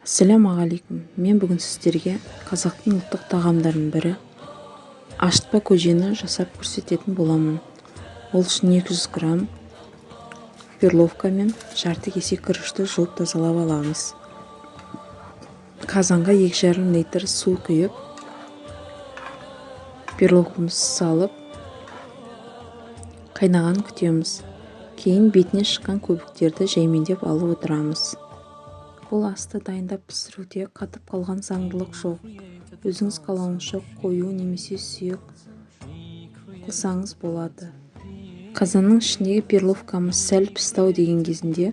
Ассалаумағалейкум! Мен бүгін сіздерге қазақтың ұлттық тағамдарының бірі ашытпа көжені жасап көрсететін боламын. Ол үшін 200 грамм перловка мен жарты кесе күрішті жуып, тазалап аламыз. Қазанға 2,5 литр су құйып, перловкамызды салып, қайнағанын күтеміз. Кейін бетіне шыққан көбіктерді жаймендеп алып отырамыз. Бұл асты дайындап пісіруде қатып қалған заңдылық жоқ. Өзіңіз қалауыңызша қою немесе сұйық қылсаңыз болады. Қазанның ішіндегі перловкамыз сәл пісті-ау деген кезінде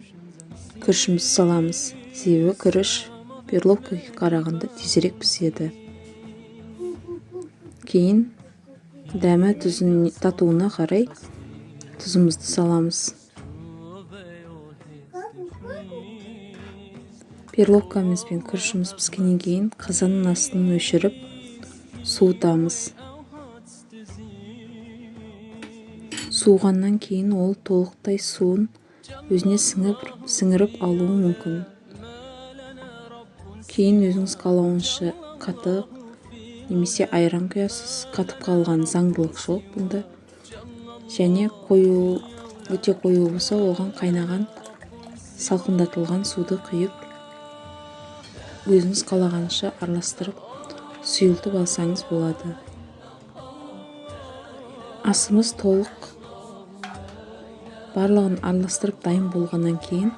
күрішімізді саламыз, себебі күріш перловкаға қарағанда тезірек піседі. Кейін дәмі тұзын татуына қарай тұзымызды саламыз. Перловкамыз бен күрішіміз піскеннен кейін қазанның астын өшіріп, суытамыз. Суығаннан кейін ол толықтай суын өзіне сіңіріп алуы мүмкін. Кейін өзіңіз қалауыңызша қатық немесе айран құясыз. Қатып қалған заңдылық жоқ бұнда. Және қою, өте қою болса, оған қайнаған салқындатылған суды құйып, өзіңіз қалағанша араластырып, сұйылтып алсаңыз болады. Асымыз толық барлығын араластырып дайын болғаннан кейін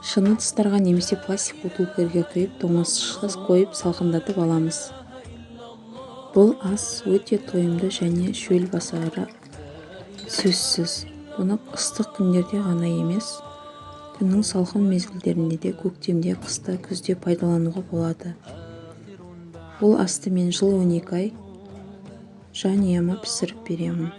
шыны ыдыстарға немесе пластик бутылкаларға құйып, тоңазытқышқа қойып, салқындатып аламыз. Бұл ас өте тойымды және шөл басары сөзсіз. Бұны ыстық күндерде ғана емес, күннің салқын мезгілдерінде де, көктемде, қыста, күзде пайдалануға болады. Бұл асты мен жыл 12 ай жанұяма пісіріп беремін.